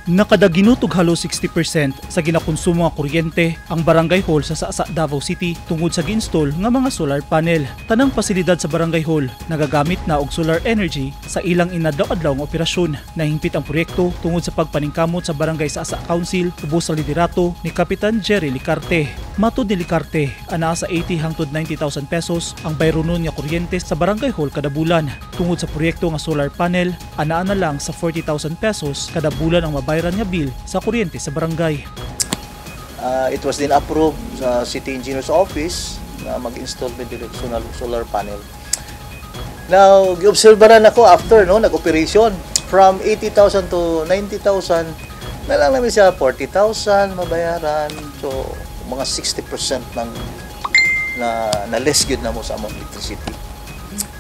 Nakadaginot og halos 60% sa ginakonsumo nga kuryente ang Barangay Hall sa Sasa, Davao City tungod sa giinstall nga mga solar panel. Tanang pasilidad sa Barangay Hall nagagamit na og solar energy sa ilang inadlaw-adlaw nga operasyon. Nahingpit ang proyekto tungod sa pagpaningkamot sa Barangay Sasa Council ubos sa liderato ni Kapitan Jerry Licarte. Matod ni Licarte, anaa sa 80 hangtod 90,000 pesos ang bayronon nga kuryente sa Barangay Hall kada bulan. Tungod sa proyekto nga solar panel, anaa na lang sa 40,000 pesos kada bulan ang mabayran nga bill sa kuryente sa barangay. It was then approved sa City Engineer's Office na mag-install med diri solar panel. Now, giobserbaran ako after, no, nag-operation from 80,000 to 90,000 na lang namin siya 40,000 mabayaran. So, mga 60% ng na na less gyud na mo sa among electricity.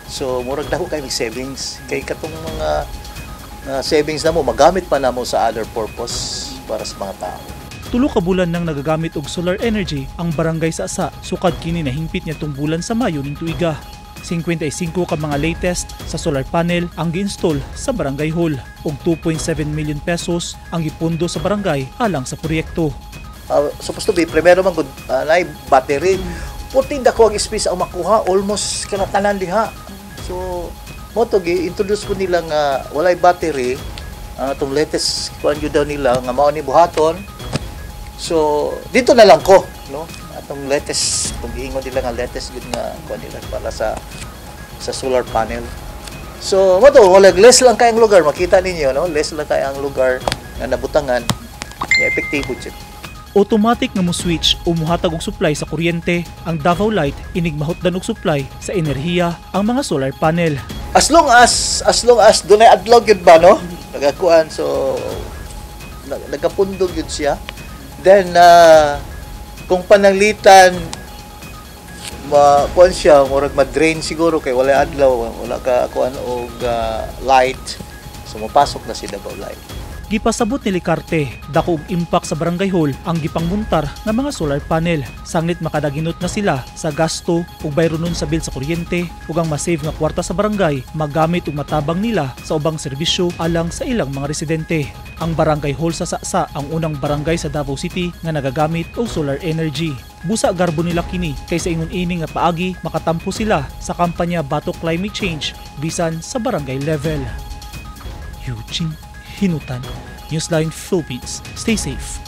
So, murag dako kay savings kay katong mga na savings na mo magamit pa namo sa other purpose para sa mga tao. 3 ka bulan nang nagagamit og solar energy ang Barangay Sasa sukad kini nahingpit niadtong bulan sa Mayo ning tuiga. 55 ka mga latest sa solar panel ang giinstall sa Barangay Hall ug 2.7 million pesos ang gipondo sa barangay alang sa proyekto. Supposed to be primero man gud nay battery. Puti dako ang space ang makuha, almost kana tanan diha. So mo to gi-introduce po nila nga walay battery ang atong latest kuan gyud daw nila nga mao ni buhaton. So dito na lang ko, no, atong latest kung giingon nila nga latest gyud nga kuan nila para sa solar panel. So mo to wala, less lang kay ang lugar, makita ninyo, no, less lang kay ang lugar nga nabutangan nga epektibo jud. Automatic nga mo switch o muhatag og supply sa kuryente ang Davao Light inig mahutdan og supply sa enerhiya ang mga solar panel. As long as dunay adlaw gyud ba, no, nagakuan, so nagapundog gyud siya. Then kung pananglitan ma kuan siya, murag ma-drain siguro kay wala adlaw, wala ka kuan og light, so mopasok na si Davao Light. Gipasabot ni Licarte, dako og impact sa Barangay Hall ang gipangmuntar nga mga solar panel. Sanglit makadaginot na sila sa gasto ug bayronon sa bill sa kuryente ug ang masave nga kwarta sa barangay magamit ug matabang nila sa ubang serbisyo alang sa ilang mga residente. Ang Barangay Hall sa Sasa ang unang barangay sa Davao City nga nagagamit og solar energy. Busa garbo nila kini kay sa ingon ini nga paagi makatampo sila sa kampanya batok climate change bisan sa barangay level. Eugene Hinutan, Newsline Philippines. Stay safe.